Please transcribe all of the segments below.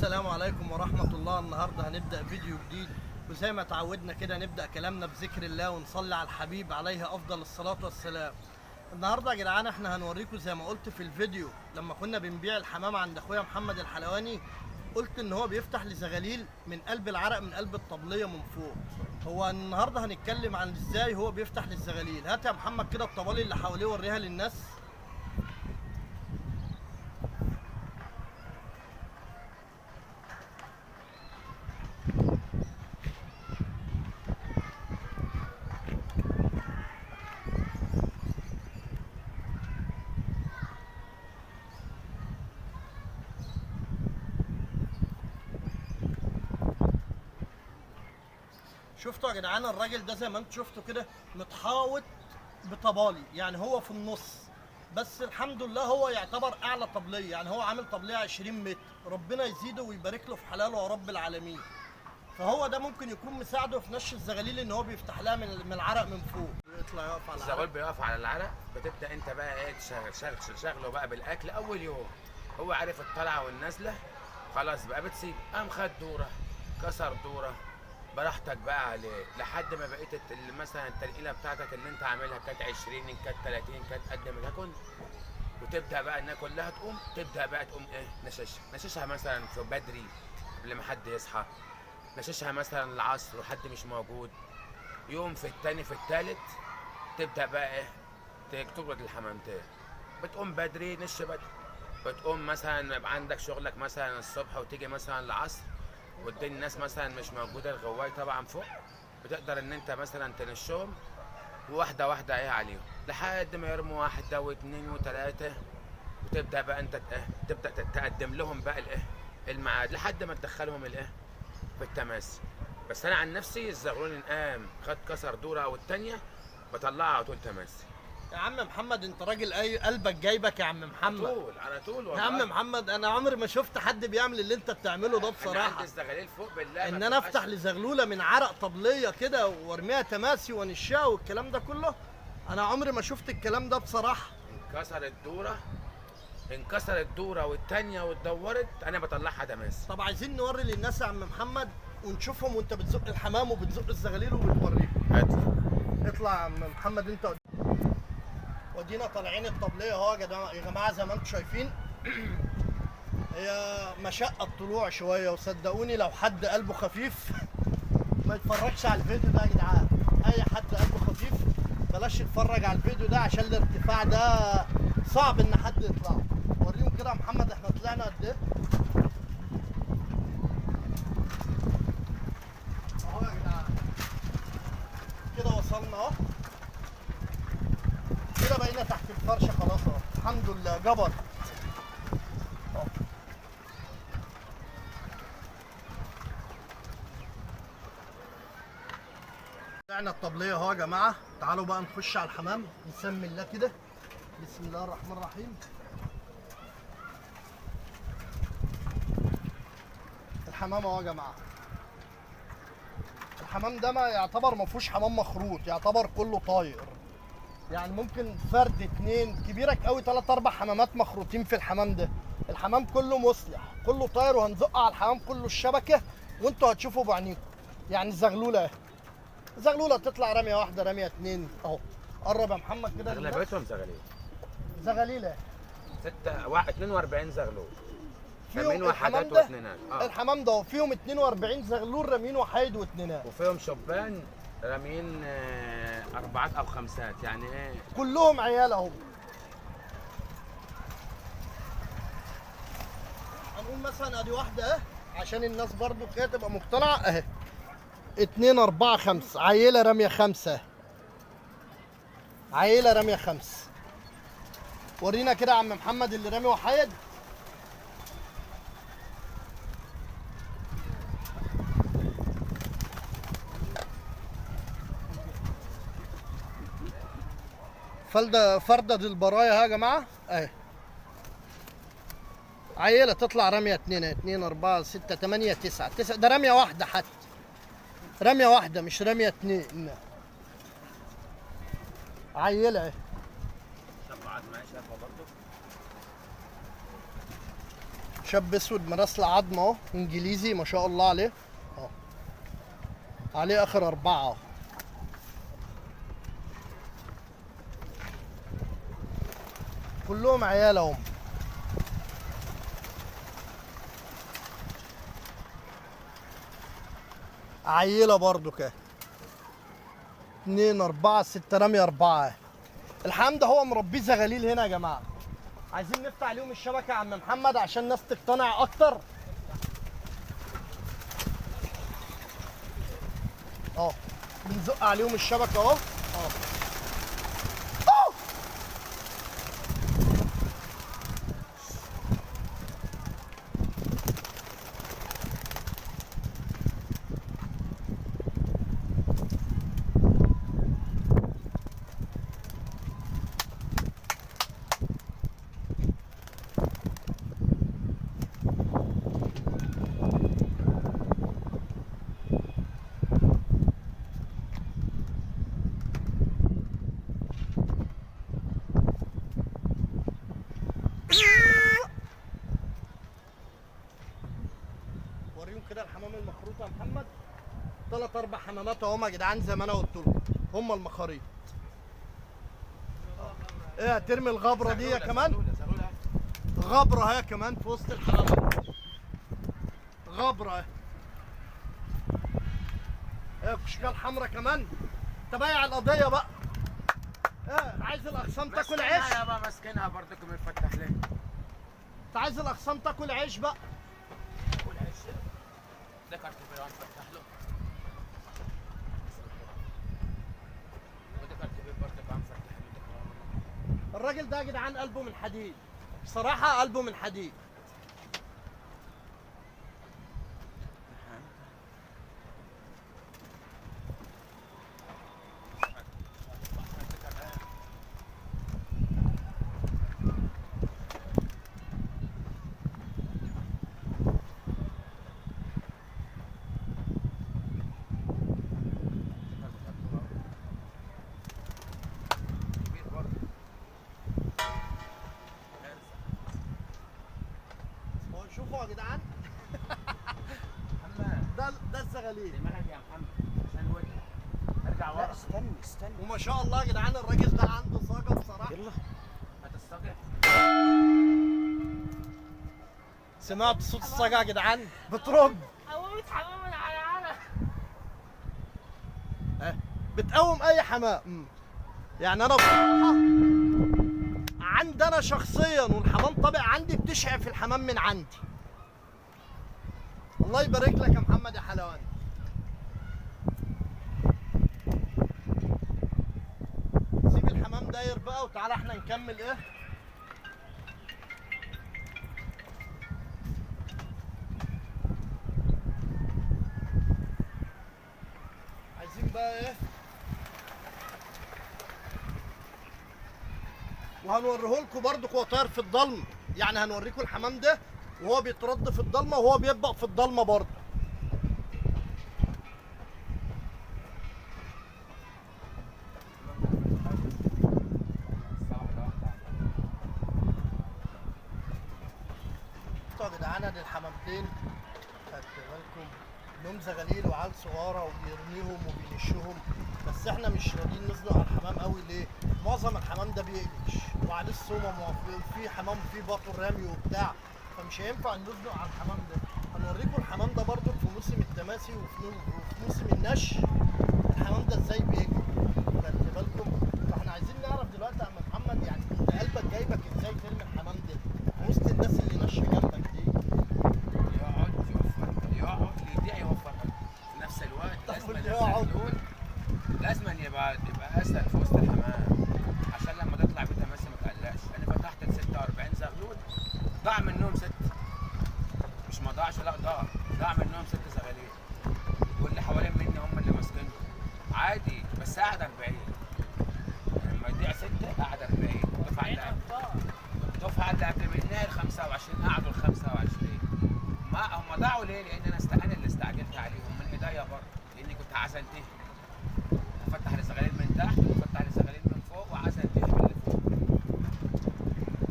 السلام عليكم ورحمة الله. النهاردة هنبدأ فيديو جديد، وزي ما تعودنا كده نبدأ كلامنا بذكر الله ونصلي على الحبيب عليه أفضل الصلاة والسلام. النهاردة يا جدعان احنا هنوريكم زي ما قلت في الفيديو لما كنا بنبيع الحمام عند اخويا محمد الحلواني، قلت ان هو بيفتح لزغاليل من قلب العرق، من قلب الطبلية من فوق. هو النهاردة هنتكلم عن ازاي هو بيفتح للزغاليل. هات يا محمد كده الطبالي اللي حواليه وريها للناس. شفتوا يا جدعان الراجل ده زي ما انتم شفتوا كده متحاوط بطبالي، يعني هو في النص، بس الحمد لله هو يعتبر اعلى طبليه، يعني هو عامل طبليه 20 متر، ربنا يزيده ويبارك له في حلاله يا رب العالمين. فهو ده ممكن يكون مساعدة في نش الزغاليل ان هو بيفتح لها من العرق من فوق. يطلع يقف على الزغلول العرق، بيقف على العرق. بتبدا انت بقى ايه تشغله بقى بالاكل اول يوم، هو عارف الطلعة والنازله، خلاص بقى بتسيب، قام خد دوره كسر دوره براحتك بقى عليه لحد ما بقيت مثلا التنقيله بتاعتك اللي انت عاملها كانت 20 ان كانت 30 كانت قد ما تكن، وتبدا بقى انها كلها تقوم، تبدا بقى تقوم ايه نششها، نششها مثلا في بدري قبل ما حد يصحى، نششها مثلا العصر وحد مش موجود، يوم في التاني في التالت تبدا بقى ايه تطرد الحمامتين. بتقوم بدري نش بدري، بتقوم مثلا يبقى عندك شغلك مثلا الصبح وتيجي مثلا العصر وتدي الناس مثلا مش موجودة، الغواي طبعا فوق، بتقدر ان انت مثلا تنشهم واحدة واحدة ايه عليهم لحد ما يرموا واحدة واثنين وثلاثة، وتبدا بقى انت ايه تبدا تقدم لهم بقى الايه الميعاد لحد ما تدخلهم الايه في التماس. بس انا عن نفسي الزغلول إن قام خد كسر دوره او الثانية بطلعها على طول تماسي. يا عم محمد انت راجل اي قلبك جايبك يا عم محمد، على طول على طول والله يا عم محمد. انا عمري ما شفت حد بيعمل اللي انت بتعمله ده بصراحة. انا عندي الزغاليل فوق بالله، ان انا افتح لزغلوله من عرق طبليه كده وارميها تماسي وانشها والكلام ده كله، انا عمري ما شفت الكلام ده بصراحة. انكسرت دوره، انكسرت دوره والثانية واتدورت، انا بطلعها تماسي. طب عايزين نوري للناس يا عم محمد ونشوفهم وانت بتزق الحمام وبتزق الزغاليل وبتوريهم. اطلع اطلع يا عم محمد انت. ودينا طالعين الطبلية اهو يا جماعة زي ما انتم شايفين. هي مشقة الطلوع شوية، وصدقوني لو حد قلبه خفيف ما يتفرجش على الفيديو ده يا جدعان. اي حد قلبه خفيف بلاش يتفرج على الفيديو ده عشان الارتفاع ده صعب ان حد يطلع. وريهم كده يا محمد احنا طلعنا قد ايه اهو يا جدعان. كده وصلنا اهو، كده بقينا تحت الفرشة خلاص اهو، الحمد لله جبر. طلعنا الطبلية اهو يا جماعة. تعالوا بقى نخش على الحمام، نسمي الله كده، بسم الله الرحمن الرحيم. الحمام اهو يا جماعة. الحمام ده ما يعتبر ما فيهوش حمام مخروط، يعتبر كله طاير، يعني ممكن فرد اتنين كبيرك قوي 3 4 حمامات مخروطين في الحمام ده. الحمام كله مصلح، كله طاير، وهنزق على الحمام كله الشبكة وانتوا هتشوفوا بعينيكم. يعني الزغلوله اهي، زغلوله تطلع رمية واحدة رمية اتنين اهو. قرب يا محمد كده. اغلبيتهم زغاليل، زغاليل 42 زغلول فيهم وحدات واثنينات. الحمام ده فيهم 42 زغلول رامين وحيد واثنينات، وفيهم شبان رامين اربعات او خمسات، يعني ايه كلهم عيال اهو. هنقول مثلا ادي واحدة اهي عشان الناس برضو كده تبقى مقتنعة اهي، 2 4 5 عيله راميه 5، عيله راميه 5. ورينا كده يا عم محمد اللي رامي وحيد. فلده فرده دي البرايه يا جماعة اهي، عيله تطلع راميه 2 2 4 6 8 9 9، ده راميه واحدة، حتى راميه واحدة مش راميه 2، عيله اهي. شبعات معايا شافه برضه. شاب اسود مراسله عظمه اهو، انجليزي ما شاء الله عليه اهو، عليه اخر 4 اهو. كلهم عيال اهم. عيله برضو كده. 2 4 6 رامي 4. الحمد هو مربيه زغاليل هنا يا جماعة. عايزين نفتح عليهم الشبكة يا عم محمد عشان الناس تقتنع اكتر. اه بنزق عليهم الشبكة اهو. اه وريهم كده الحمام المخروط يا محمد. 3 4 حمامات اهم يا جدعان زي ما انا قلت لكم، هم المخاريط. ايه هترمي الغبرة دي يا كمان؟ غبرة اهي كمان في وسط الحمامات، غبرة اهي. ايه كشكال حمرا كمان. تبايع القضية بقى. ايه عايز الاغصان تاكل عيش؟ يابا ماسكينها برضك بنفتح ليه؟ انت عايز الاغصان تاكل عيش بقى؟ تاكل عيش. ده كارت بيران فتح له. وده كارت بير برضك عم فتح له. الراجل ده يا جدعان قلبه من حديد، بصراحة قلبه من حديد. شوفوا يا جدعان. ده الزغاليل. دماغك يا محمد عشان وجهك. ارجع ورا. استنى استنى. وما شاء الله يا جدعان الراجل ده عنده صاجه بصراحة. يلا هات الصاجه. سمعت صوت الصاجه يا جدعان؟ بترج. قومت حمام من على العلم. بتقوم اي حمام. يعني انا بصراحة عندي انا شخصيا والحمام طابق عندي بتشعف الحمام من عندي. الله يبارك لك يا محمد يا حلواني. سيب الحمام داير بقى وتعالى احنا نكمل. ايه عايزين بقى؟ ايه وهنوريه لكم برضه هو طاير في الضلمة، يعني هنوريكم الحمام ده وهو بيترد في الضلمة وهو بيطبق في الضلمة برضه. بصوا يا جدعان ادي الحمامتين، خدت بالكم انهم زغاليل وعيال صغيرة وبيرميهم وبينشهم، بس احنا مش راضيين نزنق على الحمام قوي. ليه؟ معظم الحمام ده بيقلش وعليه الصومم وفي حمام فيه بطن رامي وبتاع، فمش هينفع نزنق على الحمام ده. هنوريكم الحمام ده برضو في موسم التماسي وفي موسم النش الحمام ده ازاي بيجري، خدت بالكم؟ فاحنا عايزين نعرف دلوقتي يا عم محمد، يعني انت قلبك جايبك ازاي ترمي الحمام ده في وسط الناس اللي نشه جنبك دي؟ يقعد يوفر، يقعد يضيع يوفر في نفس الوقت. لازم يبقى اسد في وسط الحمام عشان لما تطلع بتماسي ما تقلقش. انا فتحت ال 46 زغلول ضاع منهم 6، مش ما ضاعش، لا ضاع منهم 6 زغاليل، واللي حوالين مني هم اللي ماسكينهم عادي، بس قعد 40. لما يضيع 6 قعد 40. الدفعة اللي قبل منها ال 25 قعدوا ال 25. ما هم ضاعوا ليه؟ لان انا اللي استعجلت عليهم من ايديا برضه، لاني كنت عزلتهم. فتح الزغاليل من تحت وفتح الزغاليل من فوق وعزلتهم اللي فوق.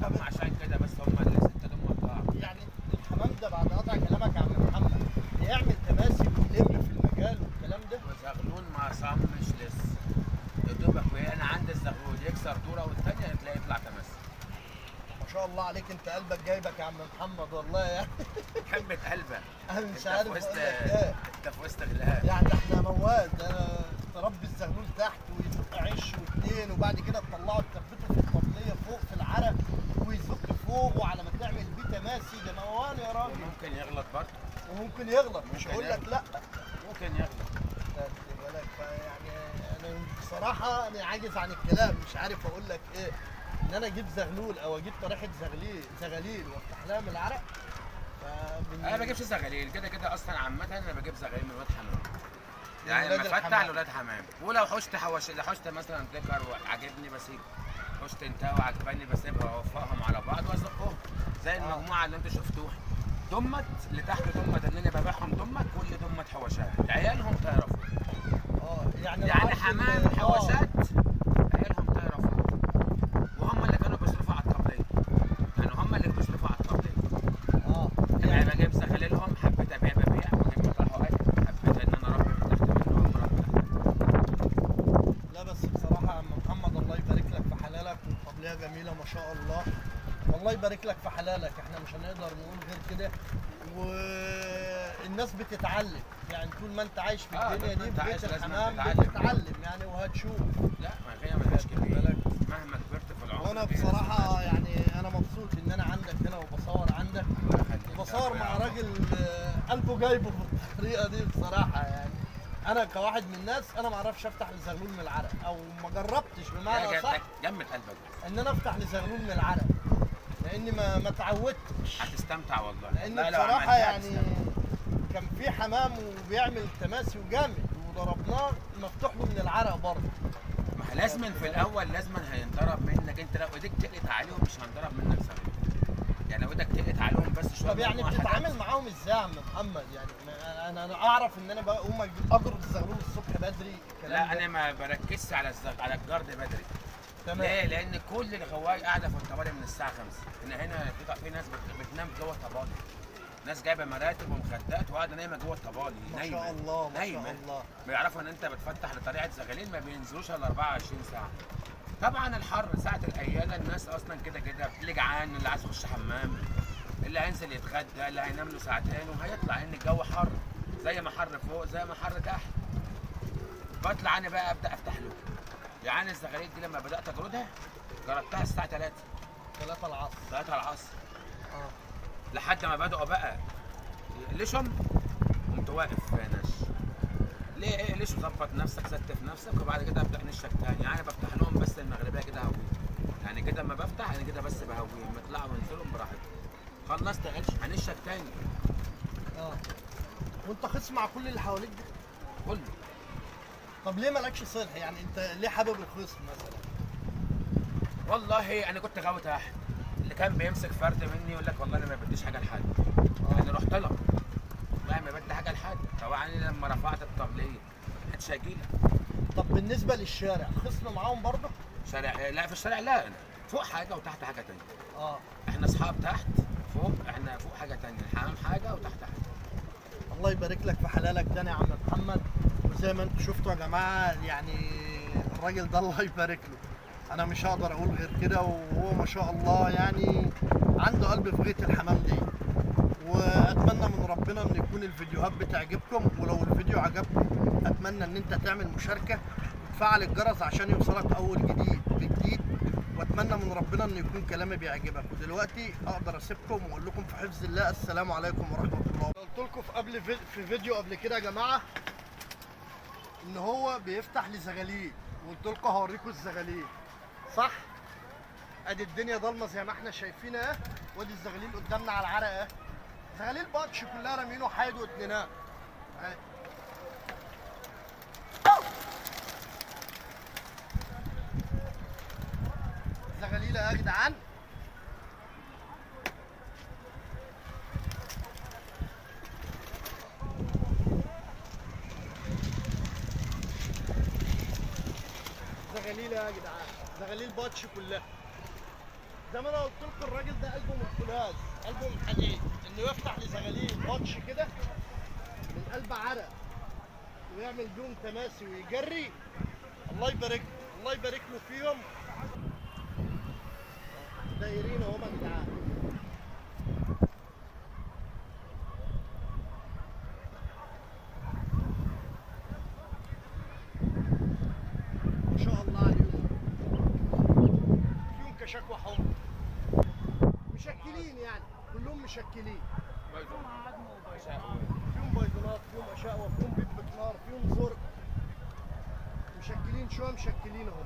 هم عشان كده بس هم اللي 6 دول ضاعوا. يعني الحمام قلبك جايبك يا عم محمد والله يعني. حبة قلبك. انا مش عارف اقول لك ايه. انت في وسط غلاب يعني. احنا مواد، انا تربي الزغلول تحت ويزق عش واثنين، وبعد كده تطلعه تثبته في الطبلية فوق في العرق ويزق فوق، وعلى ما تعمل بيه تماسي ده موال يا راجل. ممكن يغلط برضه، وممكن يغلط، مش هقول لك لا، ممكن يغلط. خدت بالك؟ فيعني انا بصراحة انا عاجز عن الكلام، مش عارف اقول لك ايه. ان انا اجيب زغلول او اجيب طريحه زغاليل وافتح لها من العرق. انا ما بجيبش زغاليل كده كده اصلا عامة، انا بجيب زغاليل من ولاد حمام يعني، لما افتح لولاد حمام. ولو حشت لو حشت مثلا ذكر وعجبني بسيبه، حشت انت وعجباني بسيبها واوفقهم على بعض وازقهم زي المجموعة اللي انتوا شفتوها. دمت اللي تحت دمت اللي انا ببيعهم دمت، كل دمت حوشات عيالهم طايره فوق. يعني حمام حوشات عيالهم طايره فوق، وهم اللي كانوا بيصرفوا على الطبلية، يعني هم اللي بيصرفوا على الطبلية. يعني بجيب زغاليلهم، حبيت ابيع ببيع، بجيب مطرحه اكل، حبيت ان انا اربي من تحت منهم بربي تحت. لا بس بصراحة يا عم محمد الله يبارك لك في حلالك، والطبليه جميلة ما شاء الله، والله يبارك لك في حلالك، احنا مش هنقدر نقول غير كده. والناس بتتعلم يعني، طول ما انت عايش في الدنيا دي في بيت الحمام بتتعلم يعني، وهتشوف. لا ما هي ملهاش كبير مهما كبرت في العمر. وانا بصراحة يعني انا مبسوط ان انا عندك هنا وبصور عندك، وبصور مع راجل قلبه جايبه بالطريقة دي بصراحة. يعني انا كواحد من الناس انا ما اعرفش افتح لزغلول من العرق، او ما جربتش بمعنى صح جمد قلبك ان انا افتح لزغلول من العرق، لاني ما اتعودتش. هتستمتع والله، لان بصراحة يعني كان في حمام وبيعمل تماسي وجامد وضربناه مفتوح له من العرق برضه. ما لازما في الاول لازما هينضرب منك انت، لو ايديك تقلت عليهم مش هنضرب منك زغلول يعني، لو ايدك تقلت عليهم بس شوية. طب يعني بتتعامل معاهم ازاي يا عم محمد؟ يعني انا اعرف ان انا بقوم اجرد الزغلول الصبح بدري. لا انا ما بركزش على على الجرد بدري. تمام. ليه؟ لان كل الغواي قاعدة في الطبالي من الساعة 5. هنا في ناس بتنام جوه الطبالي، ناس جايبه مراتب ومخدات وقاعدة نايمة جوه الطبالي. ما شاء الله ما شاء الله. بيعرفوا ان انت بتفتح لطريقه زغاليل ما بينزلوش الا 24 ساعة. طبعا الحر ساعة الاياله الناس اصلا كده كده اللي جعان، اللي عايز يخش حمام، اللي هينزل يتغدى، اللي هينام له ساعتين وهيطلع، لان الجو حر زي ما حر فوق زي ما حر تحت. بطلع انا بقى ابدا افتح له. يعني الزغاليل دي لما بدات اجردها جردتها الساعة 3 العصر. 3 العصر لحد ما بدأوا بقى يقلشهم، قمت واقف نش. ليه اقلش وظبط نفسك، ستف نفسك، وبعد كده ابدا نشك تاني. يعني بفتح لهم بس المغربية كده هويهم، يعني كده اما بفتح انا كده بس بهويهم، يطلعوا وينزلوا براحتهم. خلصت غلش هنشك تاني. وانت خصم مع كل اللي حواليك ده؟ كله. طب ليه مالكش صلح؟ يعني انت ليه حابب الخصم مثلا؟ والله انا كنت غاوي تحت، اللي كان بيمسك فرد مني يقول لك والله انا ما بديش حاجة لحد. انا رحت لك والله ما بدي حاجة لحد. طبعا لما رفعت الطبلية محدش هيجي لك. طب بالنسبة للشارع خصم معاهم برضه؟ شارع؟ لا في الشارع لا، انا فوق حاجة وتحت حاجة ثانية. احنا اصحاب تحت، فوق احنا فوق حاجة ثانية، الحمام حاجة وتحت حاجة. الله يبارك لك في حلالك تاني يا عم محمد. وزي ما انتم شفتوا يا جماعة يعني الراجل ده الله يبارك له، انا مش هقدر اقول غير كده. وهو ما شاء الله يعني عنده قلب في غيط الحمام دي. واتمنى من ربنا ان يكون الفيديوهات بتعجبكم، ولو الفيديو عجبكم اتمنى ان انت تعمل مشاركة وتفعل الجرس عشان يوصلك اول جديد بجديد. واتمنى من ربنا ان يكون كلامي بيعجبك. ودلوقتي اقدر اسيبكم واقول لكم في حفظ الله، السلام عليكم ورحمة الله. قلت لكم في قبل في فيديو قبل كده يا جماعة ان هو بيفتح لزغاليل، وقلت لكم هوريكم الزغاليل صح؟ ادي الدنيا ضلمة زي ما احنا شايفين اهي، وادي الزغاليل قدامنا على العرق اهي. زغاليل باتش كلها رامينه حاد واتنيناه اهي. زغاليل يا جدعان. زغاليل يا جدعان، زغاليل باتش كلها. زي ما انا قلت لكم الراجل ده قلبه من فولاذ، قلبه من حديد، انه يفتح لزغاليل باتش كده من قلب عرق ويعمل بيهم تماسي ويجري. الله يبارك له، الله يبارك له فيهم. دايرين اهو يا جدعان. كشكوى حمر. مشكلين يعني، كلهم مشكلين. فيهم بيضونات، فيهم اشقوه، فيهم بيض بكنار، فيهم زرق. مشكلين شوية، مشكلين اهم.